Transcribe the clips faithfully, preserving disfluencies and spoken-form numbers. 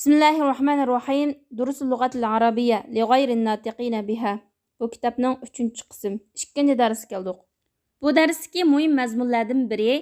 بىسمىللاھىررەھمانىررەھىم. دۇرۇسۇل لۇغەتىل ئەرەبىييە لىغەيرىن ناتىقىنە بىھا. بۇ كىتابنىڭ ئۈچىنچى قىسىم، ئىككىنچى دەرسكە كەلدۇق. بۇ دەرستىكى مۇھىم مەزمۇنلاردىن بىرى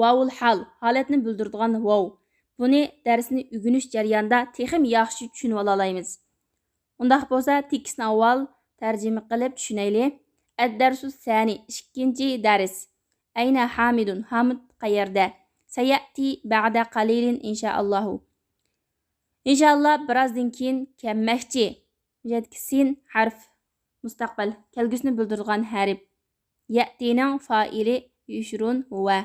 ۋاۋۇل ھال، ھالەتنى بىلدۈرىدىغان ۋاۋ. بۇنى دەرسنى ئۆگىنىش جەريانىدا تېخىمۇ ياخشى چۈشىنىۋالالايمىز. ئۇنداق بولسا تېكىستنى ئاۋۋال تەرجىمە قىلىپ چۈشىنەيلى. ئەددەرسۇ سانى، ئىككىنچى دەرس. ئەينە ھامىدۇن، ھامىد قەيەردە؟ سەيەتى بەئدە قەلىلىن ئىنشائاللاھۇ. ئىنشائاللا بىرازدىن كېيىن كەلمەكچى. بۇ يەردىكى سىن ھەرپ مۇستەقبەل، كەلگۈسىنى بىلدۈرىدىغان ھەرپ. يەتىنىڭ فائىلى يۇشرۇن ھۇۋە.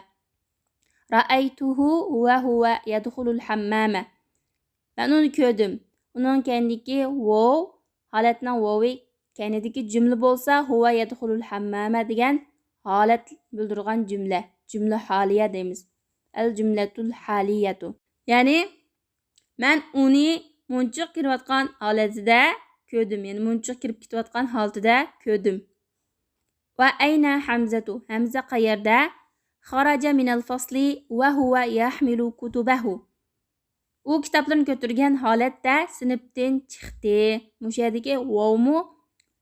رەئەيتۇھۇ ۋە ھۇۋە يەدخۇلۇل ھەممامە. مەن ئۇنى كۆردۈم. ئۇنىڭ كەينىدىكى ۋاۋ، ھالەتنىڭ ۋاۋى كەينىدىكى جۈملە بولسا، ھۇۋە يەدخۇلۇل ھەممامە دېگەن ھالەت بىلدۈرىدىغان جۈملە. جۈملە ھالىيە دەيمىز. ئەل جۈملەتۇل ھالىيەتۇ. يەنى، مەن ئۇنى مۇنچىغا كىرىۋاتقان ھالىتىدە كۆردۈم. يەنى، مۇنچىغا كىرىپ كېتىۋاتقان ھالىتىدە كۆردۈم. ۋە ئەينە ھەمزەتۇ؟ ھەمزە قەيەردە؟ خەرەجە مىنەل فەسلى ۋە ھۇۋە يەھمىلۇ كۇتۇبەھۇ. ئۇ كىتابلىرىنى كۆتۈرگەن ھالەتتە سىنىپتىن چىقتى. مۇشۇ يەردىكى ۋاۋمۇ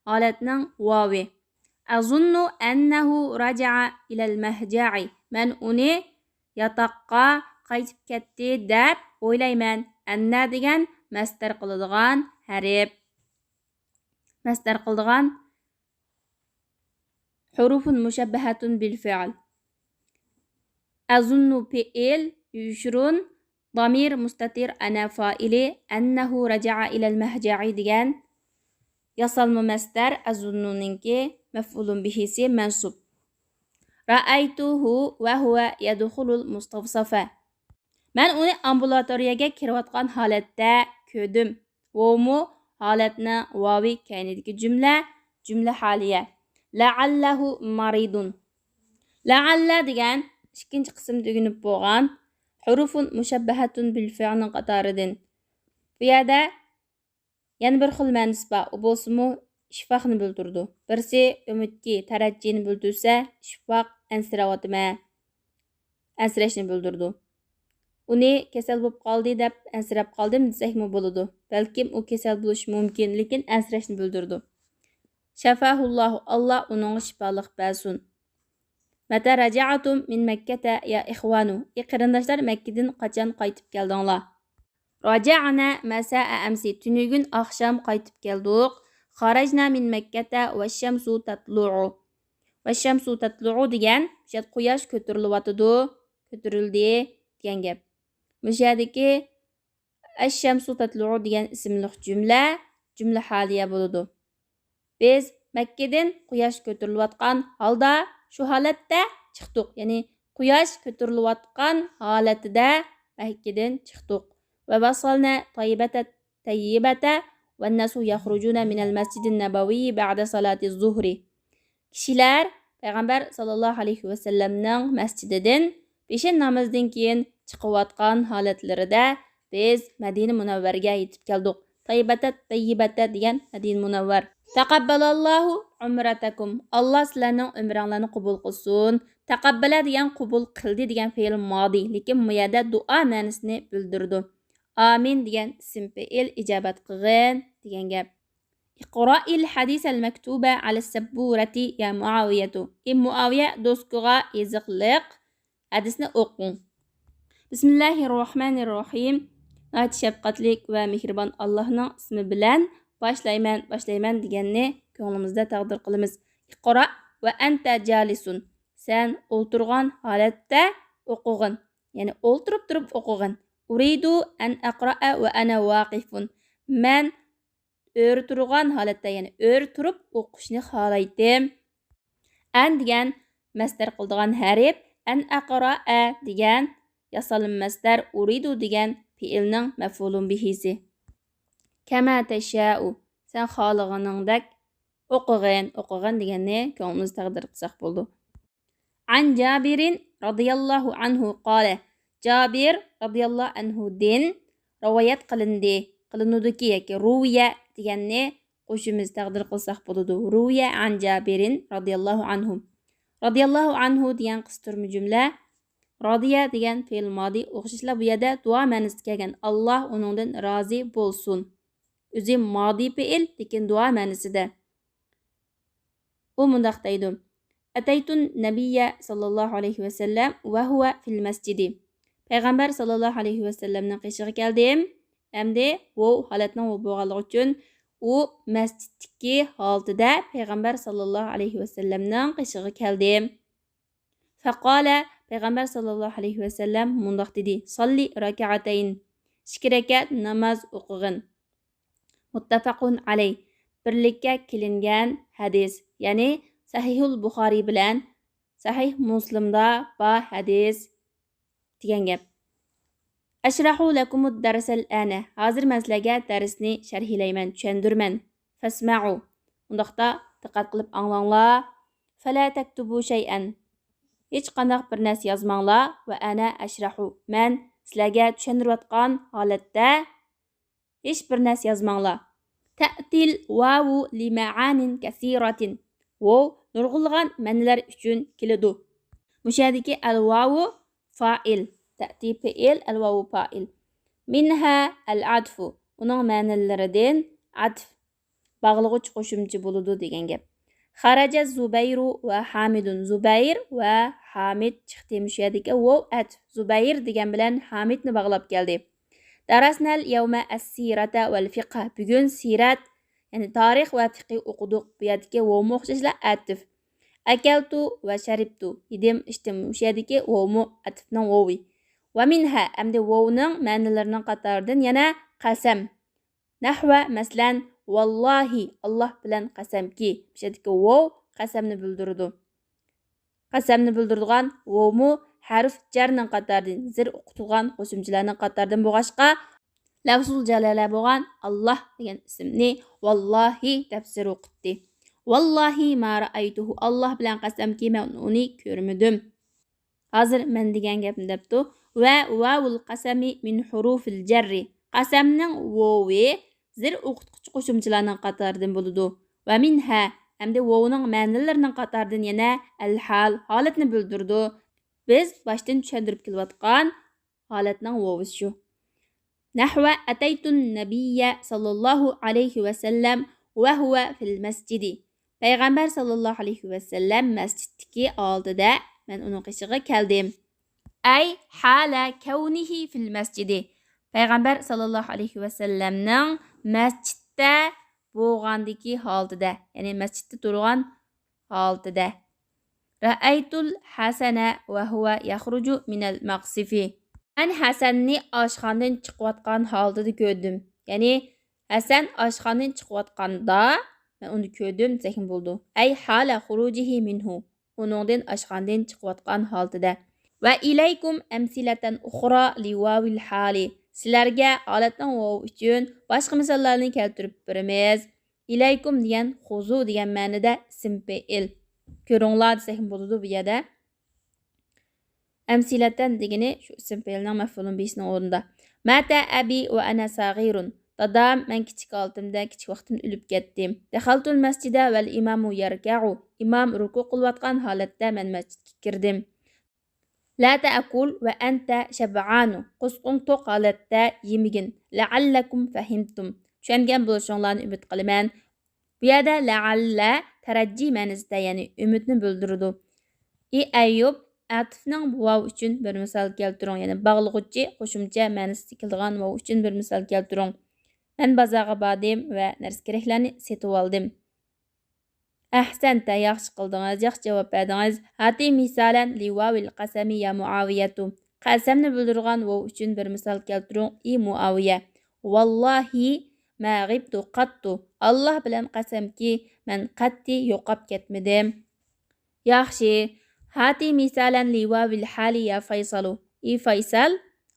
ھالەتنىڭ ۋاۋى. ئەزۇننۇ ئەننەھۇ راجەئە ئىلەل مەھجەئى. مەن ئۇنى ياتاققا قايتىپ كەتتى دەپ ئويلايمەن. ئەننە دېگەن مەستەر قىلىدىغان ھەرپ. مەستەر قىلىدىغان. حروف مشبهة بالفعل. ئەزۇننۇ پېئىل، يۇشرۇن، ضمير مستتر أنا فاعلى، أنه رجع إلى المهجع دېگەن ياسالما مەستەر ئەزۇننۇنىڭكى مەفئۇلۇن بىھىسى مەنسۇب. رأيته وهو يدخل المستوصف. مەن ئۇنى ئامبۇلاتورىيەگە كىرىۋاتقان ھالەتتە كۆردۈم. ۋاۋمۇ ھالەتنىڭ ۋاۋى كەينىدىكى جۈملە، جۈملە ھالىيە. لەئەللەھۇ مەرىدۇن. لەئەللە دېگەن ئىككىنچى قىسىمدا ئۆگىنىپ بولغان حروف مشبهة بالفعل نىڭ قاتارىدىن. بۇ يەردە يەنە بىر خىل مەنىسى بار. ئۇ بولسىمۇ ئىشفاقنى بىلدۈرىدۇ. بىرسى ئۈمىدكى تەرەججىنى بىلدۈرسە، ئىشفاق، ئەنسىرەۋاتىمەن، ئەنسىرەشنى بىلدۈرىدۇ. ئۇنى كېسەل بولۇپ قالدى دەپ ئەنسىرەپ قالدىم دېسەكمۇ بولىدۇ. بەلكىم ئۇ كېسەل بولۇشى مۇمكىن، لېكىن ئەنسىرەشنى بىلدۈرىدۇ. شەفاھۇللاھۇ، ئاللا ئۇنىڭغا شىپالىق بەرسۇن. مەتە رەجەئتۇم مىن مەككەتە يا ئىخۋانۇ؟ ئى قېرىنداشلار، مەككىدىن قاچان قايتىپ كەلدىڭلار؟ راجەئنا مەسائە ئەمسى، تۈنۈگۈن ئاخشام قايتىپ كەلدۇق. خەرەجنا مىن مەككەتە ۋەششەمسۇ تەتلۇئۇ. ۋەششەمسۇ تەتلۇئۇ دېگەن، مۇشۇ يەردە قۇياش كۆتۈرۈلۈۋاتىدۇ، كۆتۈرۈلدى دېگەن گەپ. مۇشۇ يەردىكى ئەششەمسۇ تەتلۇئۇ دېگەن ئىسىملىق جۈملە، جۈملە ھالىيە بولىدۇ. بىز مەككىدىن قۇياش كۆتۈرۈلۈۋاتقان ھالدا شۇ ھالەتتە چىقتۇق. يەنى قۇياش كۆتۈرۈلۈۋاتقان ھالەتتە مەككىدىن چىقتۇق. ۋە ۋەسەلنە تەيبەتە تەيبەتە ۋەنناسۇ يەخرۇجۇنە مىنەل مەسجىدىن نەبەۋىيي بەئدە سالاتىز زۇھرى. كىشىلەر پەيغەمبەر ساللاللاھۇ ئەلەيھى ۋەسەللەمنىڭ مەسچىتىدىن پېشىن نامىزىدىن كېيىن چىقىۋاتقان ھالەتلىرىدە بىز مەدىنە مۇنەۋۋەرگە يېتىپ كەلدۇق. تەيبەتە تەيبەتە دېگەن مەدىنە مۇنەۋۋەر. تەقەببەلاللاھۇ ئۇمرەتەكۇم. ئاللا سىلەرنىڭ ئۆمرەڭلارنى قوبۇل قىلسۇن. تەقەببەلە دېگەن قوبۇل قىلدى دېگەن فېئىل مادى، لېكىن بۇ يەردە دۇئا مەنىسىنى بىلدۈرىدۇ. ئامىن دېگەن ئىسىم پېئىل ئىجابەت قىلغىن دېگەن گەپ. اقرأ الحديث المكتوب على السبورة يا معاوية. ئى مۇئاۋىيە، دوسكىغا يېزىقلىق ھەدىسنى ئوقۇڭ. بىسمىللاھىررەھمانىررەھىم. ناھايىتى شەپقەتلىك ۋە مېھرىبان ئاللاھنىڭ ئىسمى بىلەن باشلايمەن، باشلايمەن دېگەننى كۆڭلىمىزدە تەقدىر قىلىمىز. اقرأ وأنت جالس. سەن ئولتۇرغان ھالەتتە ئوقۇغىن. يەنى ئولتۇرۇپ تۇرۇپ ئوقۇغىن. أريد أن أقرأ وأنا واقف. مەن ئۆرە تۇرغان ھالەتتە، يەنى ئۆرە تۇرۇپ ئوقۇشنى خالايتتىم. ئەن دېگەن مەستەر قىلىدىغان ھەرپ، أن أقرأ دېگەن ياسالما مەستەر، أريد دېگەن پېئىلنىڭ مەفئۇلۇن بىھىسى. كما تشاء، سەن خالىغىنىڭدەك ئوقۇغىن، ئوقۇغىن دېگەننى كۆڭلىمىزدە تەقدىر قىلساق بولىدۇ. عن جابر رضي الله عنه قال. جابىر رازىياللاھۇ ئەنھۇدىن رىۋايەت قىلىندى، قىلىنىدۇكى ياكى رويە دېگەننى قوشىمىز، تەقدىر قىلساق بولىدۇ. رويە عن جابر رضي الله عنه. رازىياللاھۇ ئەنھۇ دېگەن قىستۇرما جۈملە. رضي دېگەن فېئىل مادى ئوخشاشلا بۇ يەردە دۇئا مەنىسىدە كەلگەن. ئاللا ئۇنىڭدىن رازى بولسۇن. ئۆزى مادى پېئىل، لېكىن دۇئا مەنىسىدە. ئۇ مۇنداق دەيدۇ: أتيت النبي صلى الله عليه وسلم وهو في المسجد. پەيغەمبەر ساللاللاھۇ ئەلەيھى ۋەسەللەمنىڭ قېشىغا كەلدىم. ئەمدى ۋوۋ ھالەتنىڭ ۋوۋ بولغانلىقى ئۈچۈن ئۇ مەسچىتتىكى ھالىتىدە پەيغەمبەر ساللاللاھۇ ئەلەيھى ۋەسەللەمنىڭ قېشىغا كەلدىم. فقال، پەيغەمبەر ساللاللاھۇ ئەلەيھى ۋەسەللەم مۇنداق دېدى: صل ركعتين، ئىككى رەكەت ناماز ئوقۇغىن. مۇتتەپەقۇن ئەلەيھ، بىرلىككە كېلىنگەن ھەدىس، يەنى سەھىھۇل بۇخارىي بىلەن سەھىھ مۇسلىمدا بار ھەدىس دېگەن گەپ. أشرح لكم الدرس الآن، ھازىر مەن سىلەرگە دەرسنى شەرھلەيمەن، چۈشەندۈرىمەن. فاسمعوا، ئۇنداقتا دىققەت قىلىپ ئاڭلاڭلار. فلا تكتبوا شيئا، ھېچقانداق بىر نەرسە يازماڭلار. وأنا أشرح، مەن سىلەرگە چۈشەندۈرۈۋاتقان ھالەتتە ھېچ بىر نەرسە يازماڭلار. تأتي الواو لمعان كثيرة، ۋوۋ نۇرغۇنلىغان مەنىلەر ئۈچۈن كېلىدۇ. مۇشۇ يەردىكى الواو فائىل، تأتي پېئىل، الواو فائىل. منها العطف، ئۇنىڭ مەنىلىرىدىن ئەتف، باغلىغۇچ قوشۇمچە بولىدۇ دېگەن گەپ. خرج الزبير وحامد، زۇبەير ۋە ھامىد چىقتى. مۇشۇ يەردىكى ۋوۋ ئەتف، زۇبەير دېگەن بىلەن ھامىدنى باغلاپ كەلدى. درسنا اليوم السيرة والفقه، بۈگۈن سىرەت، يەنى تارىخ ۋە فىقھى ئوقۇدۇق. بۇ يەردىكى ۋوۋمۇ ئوخشاشلا ئەتف. أكلت وشربت، يېدىم، ئىچتىم. مۇشۇ يەردىكى ۋوۋمۇ ئەتفنىڭ ۋوۋى. ومنها، ئەمدى ۋوۋنىڭ مەنىلىرىنىڭ قاتارىدىن يەنە قەسەم. نحو، مەسىلەن، والله، ئاللا بىلەن قەسەمكى. مۇشۇ يەردىكى ۋوۋ قەسەمنى بىلدۈرىدۇ. قەسەمنى بىلدۈرىدىغان ۋوۋمۇ ھەرف جەرنىڭ قاتارىدىن، زىر ئوقۇتۇلغان قوشۇمچىلارنىڭ قاتارىدىن بولغاچقا، لەفزۇل جالالە بولغان ئاللا دېگەن ئىسىمنى ۋاللاھى دەپ زىر ئوقۇتتى. والله ما رأيته، ئاللا بىلەن قەسەمكى، مەن ئۇنى كۆرمىدىم. ھازىر مەن دېگەن گەپنى دەپتۇ. ۋە واۋۇل قەسەمى مىن ھۇرۇفىل جەررى. قەسەمنىڭ ۋوۋى زىر ئوقۇتقۇچى قوشۇمچىلارنىڭ قاتارىدىن بولىدۇ. ۋە مىنھا، ئەمدى ۋوۋنىڭ مەنىلىرىنىڭ قاتارىدىن يەنە ئەلھال، ھالەتنى بىلدۈرىدۇ. بىز باشتىن چۈشەندۈرۈپ كېلىۋاتقان ھالەتنىڭ ۋوۋى شۇ. نحو أتيت النبي صلى الله عليه وسلم وهو في المسجد. پەيغەمبەر ساللاللاھۇ ئەلەيھى ۋەسەللەم مەسچىتتىكى ھالىتىدە مەن ئۇنىڭ قېشىغا كەلدىم. أي حال كونه في المسجد. پەيغەمبەر ساللاللاھۇ ئەلەيھى ۋەسەللەمنىڭ مەسچىتتە بولغاندىكى ھالىتىدە، يەنى مەسچىتتە تۇرغان ھالىتىدە. رأيت الحسن وهو يخرج من المقصف. مەن ھەسەننى ئاشخانىدىن چىقىۋاتقان ھالىتىدە كۆردۈم. يەنى ھەسەن ئاشخانىدىن چىقىۋاتقاندا مەن ئۇنى كۆردۈم دېسەكمۇ بولىدۇ. أي حال خروجه منه. ئۇنىڭدىن ئاشخانىدىن چىقىۋاتقان ھالىتىدە. وإليكم أمثلة أخرى لواو الحال. سىلەرگە ھالەتنىڭ ۋاۋى ئۈچۈن باشقا مىساللارنى كەلتۈرۈپ بېرىمىز. إليكم دېگەن خذوا دېگەن مەنىدە ئىسىم پېئىل. كۆرۈڭلار دېسەكمۇ بولىدۇ بۇ يەردە. أمثلة دېگىنى شۇ ئىسىم پېئىلنىڭ مەفئۇلۇن بىھىسىنىڭ ئورنىدا. مات أبي وأنا صغير. دادام مەن كىچىك ھالىتىمدە، كىچىك ۋاقتىمدا ئۆلۈپ كەتتى. دخلت المسجد والإمام يركع. ئىمام رۇكۇ قىلىۋاتقان ھالەتتە مەن مەسچىتكە كىردىم. لا تأكل وأنت شبعان. قورسىقىڭ توق ھالەتتە يېمىگىن. لعلكم فهمتم. چۈشەنگەن بولۇشۇڭلارنى ئۈمىد قىلىمەن. بۇ يەردە لەئەللە تەرەججى مەنىسىدە، يەنى ئۈمىدنى بىلدۈرىدۇ. ئى ئەييۇب، ئەتىفنىڭ ۋاۋ ئۈچۈن بىر مىسال كەلتۈرۈڭ، يەنى باغلىغۇچى قوشۇمچە مەنىسىدە كېلىدىغان ۋاۋ ئۈچۈن بىر مىسال كەلتۈرۈڭ. مەن بازارغا باردىم ۋە نەرسە-كېرەكلەرنى سېتىۋالدىم. ئەھسەنتە، ياخشى قىلدىڭىز، ياخشى جاۋاب بەردىڭىز. ھاتى مىسالەن لىۋاۋىل قەسەمى يا مۇئاۋىيەتۇ. قەسەمنى بىلدۈرىدىغان ۋاۋ ئۈچۈن بىر مىسال كەلتۈرۈڭ، ئى مۇئاۋىيە. ۋاللاھى ما غىبتۇ قاتتۇ. ئاللا بىلەن قەسەمكى، مەن قەتئىي يوقاپ كەتمىدىم. ياخشى. ھاتى مىسالەن لىۋاۋىل ھالى يا فەيسالۇ. ئى فەيسەل،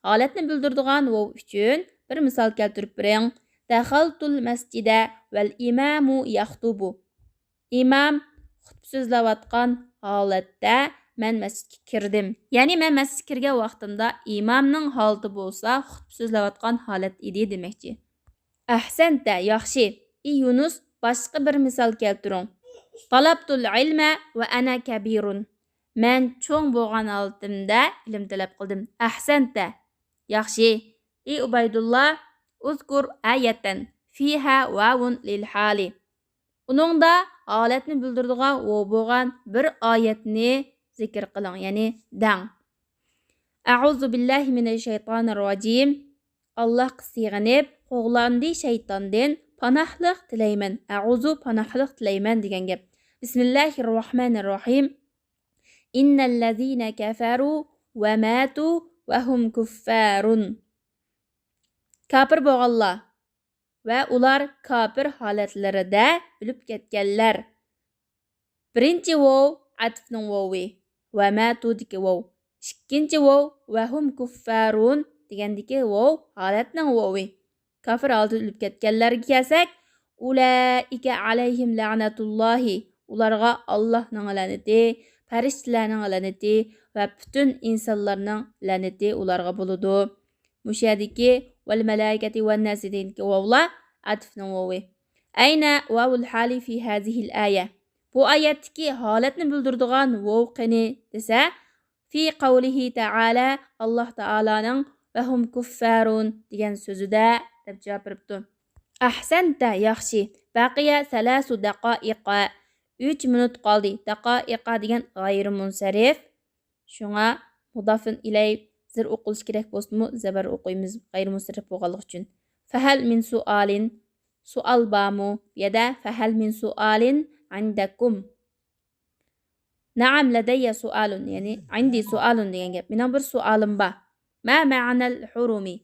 ھالەتنى بىلدۈرىدىغان ۋاۋ ئۈچۈن بىر مىسال كەلتۈرۈپ بېرىڭ. دەخەلتۇل مەسجىدە ۋەل ئىمامۇ يەختۇبۇ. ئىمام خۇتبە سۆزلەۋاتقان ھالەتتە مەن مەسچىتكە كىردىم. يەنى مەن مەسچىتكە كىرگەن ۋاقتىمدا ئىمامنىڭ ھالىتى بولسا خۇتبە سۆزلەۋاتقان ھالەت ئىدى دېمەكچى. ئەھسەنتە، ياخشى. ئى يۇنۇس، باشقا بىر مىسال كەلتۈرۈڭ. طلبتۇل ئىلمە ۋە ئەنە كەبىرۇن. مەن چوڭ بولغان ھالىتىمدە ئىلىم تەلەپ قىلدىم. ئەھسەنتە. ياخشى. ئى ئۇبەيدۇللا، ئۇزكۇر ئايەتەن فىھا ۋاۋۇن لىل ھالى. ئۇنىڭدا ھالەتنى بىلدۈرىدىغان ۋاۋ بولغان بىر ئايەتنى زىكىر قىلىڭ، يەنى دەڭ. ئەئۇزۇ بىللاھى مىنەش شەيتانىر راجىم. ئاللاھقا سىغىنىپ، قوغلاندى شەيتاندىن، پاناھلىق تىلەيمەن. ئەئۇزۇ، پاناھلىق تىلەيمەن دېگەن گەپ. بىسمىللاھىر راھمانىر راھىم. ئىننەللەزىنە كەفەرۇ ۋە ماتۇ ۋە ھۇم كۇففارۇن. كاپىر بولغانلار ۋە ئۇلار كاپىر ھالەتلىرىدە ئۆلۈپ كەتكەنلەر. بىرىنچى ۋاۋ ئەتىفنىڭ ۋاۋى ۋە ماتۇدىكى ۋاۋ. ئىككىنچى ۋاۋ ۋە ھۇم كۇففارۇن دېگەندىكى ۋاۋ ھالەتنىڭ ۋاۋى. كاپىر ھالىتىدە ئۆلۈپ كەتكەنلەرگە كەلسەك، ئۇلائىكە ئەلەيھىم لەنەتۇللاھى، ئۇلارغا ئاللاھنىڭ لەنىتى، پەرىشتىلەرنىڭ لەنىتى ۋە پۈتۈن ئىنسانلارنىڭ لەنىتى ئۇلارغا بولىدۇ. مۇشۇ يەردىكى ۋەل مەلائىكەتى ۋەن ناسى دېگەندىكى ۋاۋلار ئەتىفنىڭ ۋاۋى. ئەينە ۋاۋۇل ھالى فى ھازىھىل ئايە. بۇ ئايەتتىكى ھالەتنى بىلدۈرىدىغان ۋاۋ قېنى دېسە، فى قەۋلىھى تەئالە، ئاللاھ تائالانىڭ ۋە ھۇم كۇففارۇن دېگەن سۆزىدە دەپ جاۋاب بېرىپتۇ. ئەھسەنتە، ياخشى. بەقىيە سەلاسۇ دەقائىقە، ئۈچ مىنۇت قالدى. دەقائىقە دېگەن غەيرىي مۇنسەرىپ. شۇڭا مۇدافىن ئىلەي زىر ئوقۇلۇشى كېرەك بولسىمۇ، زەبەر ئوقۇيمىز، غەيرىي مۇنسەرىپ بولغانلىقى ئۈچۈن. فەھەل مىن سۇئالىن، سوئال بارمۇ؟ بۇ يەردە فەھەل مىن سۇئالىن ئىندەكۇم. نەئەم لەدەييە سوئالۇن، يەنى ئىندى سوئالۇن دېگەن گەپ. مېنىڭ بىر سوئالىم بار. ما مەئنەل ھۇرۇمى؟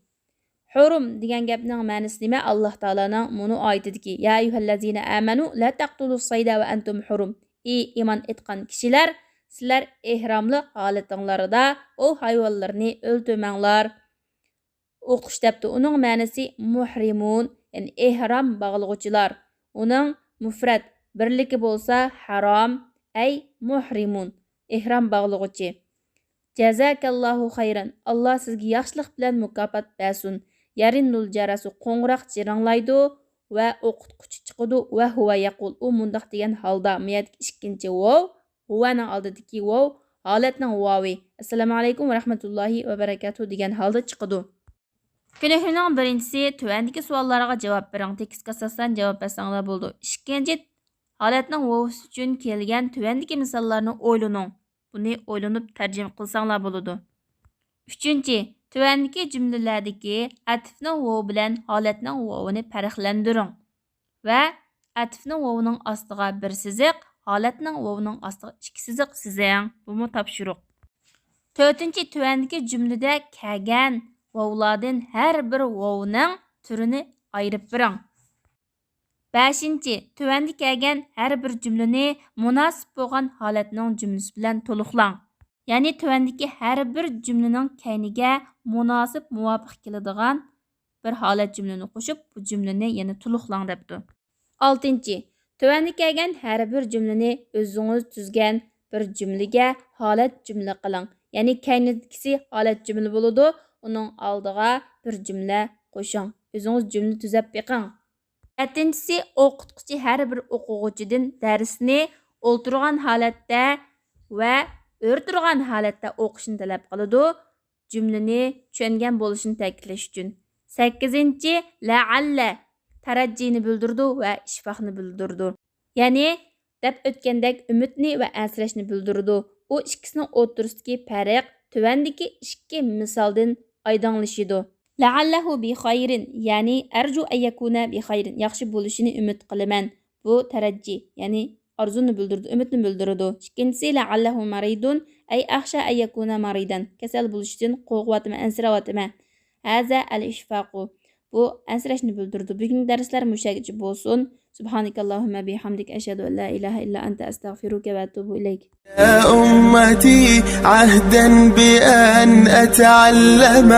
ھۇرۇم دېگەن گەپنىڭ مەنىسى نېمە؟ ئاللاھ تائالانىڭ مۇنۇ ئايىتىدىكى، يا ئەييۇھەللەزىنە ئامەنۇ لا تەقتۇلۇس سەيدە ۋە ئەنتۇم ھۇرۇم. ئى ئىمان ئېيتقان كىشىلەر، سىلەر ئېھراملىق ھالىتىڭلاردا ئوۋ ھايۋانلىرىنى ئۆلتۈرمەڭلار. ئوقۇش دەپتۇ. ئۇنىڭ مەنىسى مۇھرىمۇن، يەنى ئېھرام باغلىغۇچىلار. ئۇنىڭ مۇفرەت بىرلىكى بولسا ھەرام، ئەي مۇھرىمۇن، ئېھرام باغلىغۇچى. جازاكاللاھۇ خەيرەن، ئاللاھ سىزگە ياخشىلىق بىلەن مۇكاپات بەرسۇن. يەرىننۇل جەرەسۇ، قوڭغۇراق جىرىڭلايدۇ ۋە ئوقۇتقۇچى چىقىدۇ ۋە ھۇۋە يەقۇل، ئۇ مۇنداق دېگەن ھالدا، مۇ يەردىكى ئىككىنچى ۋاۋ، ھۇۋەنىڭ ئالدىدىكى ۋاۋ، ھالەتنىڭ ۋاۋى، ئەسسالامۇ ئەلەيكۇم ۋە رەھمەتۇللاھى ۋە بەرەكاتۇھ دېگەن ھالدا چىقىدۇ. كۆنۈكمىنىڭ بىرىنچىسى، تۆۋەندىكى سوئاللارغا جاۋاب بېرىڭ. تېكىستكە ئاساسەن جاۋاب بەرسەڭلار بولىدۇ. ئىككىنچى، ھالەتنىڭ ۋاۋىسى ئۈچۈن كەلگەن تۆۋەندىكى مىساللارنى ئويلىنىڭ. بۇنى ئويلىنىپ تەرجىمە قىلساڭلار بولىدۇ. ئۈچىنچى، تۆۋەندىكى جۈملىلەردىكى ئەتىپنىڭ ۋاۋى بىلەن ھالەتنىڭ ۋاۋىنى پەرقلەندۈرۈڭ. ۋە ئەتىپنىڭ ۋاۋىنىڭ ئاستىغا بىر سىزىق، ھالەتنىڭ ۋاۋىنىڭ ئاستىغا ئىككى سىزىق سىزىڭ. بۇمۇ تاپشۇرۇق. تۆتىنچى، تۆۋەندىكى جۈملىدە كەلگەن ۋاۋلاردىن ھەر بىر ۋاۋنىڭ تۈرىنى ئايرىپ بېرىڭ. بەشىنچى، تۆۋەندە كەلگەن ھەر بىر جۈملىنى مۇناسىپ بولغان ھالەتنىڭ جۈملىسى بىلەن تولۇقلاڭ. يەنى تۆۋەندىكى ھەر بىر جۈملىنىڭ كەينىگە مۇناسىپ، مۇۋاپىق كېلىدىغان بىر ھالەت جۈملىنى قوشۇپ، بۇ جۈملىنى يەنە تولۇقلاڭ دەپتۇ. ئالتىنچى، تۆۋەندە كەلگەن ھەر بىر جۈملىنى ئۆزىڭىز تۈزگەن بىر جۈملىگە ھالەت جۈملە قىلىڭ. يەنى كەينىدىكىسى ھالەت جۈملە بولىدۇ، ئۇنىڭ ئالدىغا بىر جۈملە قوشۇڭ. ئۆزىڭىز جۈملە تۈزەپ بېقىڭ. يەتتىنچىسى، ئوقۇتقۇچى ھەر بىر ئوقۇغۇچىدىن دەرسنى ئولتۇرغان ھالەتتە ۋە ئۆرە تۇرغان ھالەتتە ئوقۇشنى تەلەپ قىلىدۇ. جۈملىنى چۈشەنگەن بولۇشىنى تەكىتلەش ئۈچۈن. سەككىزىنچى، لەئەللە تەرەججىنى بىلدۈرىدۇ ۋە ئىشفاقنى بىلدۈرىدۇ. يەنى، دەپ ئۆتكەندەك ئۈمىدنى ۋە ئەنسىرەشنى بىلدۈرىدۇ. ئۇ ئىككىسىنىڭ ئوتتۇرىسىدىكى پەرق تۆۋەندىكى ئىككى مىسالدىن ئايدىڭلىشىدۇ. لەئەللەھۇ بىخەيرىن، يەنى ئەرجۇ ئەن يەكۇنە بىخەيرىن، ياخشى بولۇشىنى ئۈمىد قىلىمەن. بۇ تەرەججى، يەنى ئارزۇنى بىلدۈرىدۇ، ئۈمىدنى بىلدۈرىدۇ. ئىككىنچىسى، لەئەللەھۇ مەرىدۇن، ئەي ئەخشا ئەن يەكۇنە مەرىدەن، كېسەل بولۇشتىن قورقۇۋاتىمەن، ئەنسىرەۋاتىمەن. ھازا ئەل ئىشفاقۇ، بۇ ئەنسىرەشنى بىلدۈرىدۇ. بۈگۈنكى دەرسلەر مۇشۇ يەرگىچە بولسۇن. سۇبھانەكەللاھۇممە بىھەمدىك، ئەشھەدۇ ئەن لا ئىلاھە ئىللا ئەنتە، ئەستەغفىرۇكە ۋە ئەتۇبۇ ئىلەيك. يا أمتي، عهدا بأن أتعلم،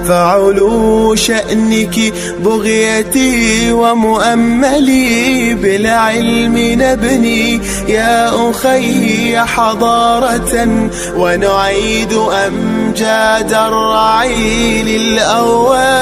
فعلو شأنك بغيتي ومؤملي، بالعلم نبني يا أخي حضارة، ونعيد أمجاد الرعيل الأول.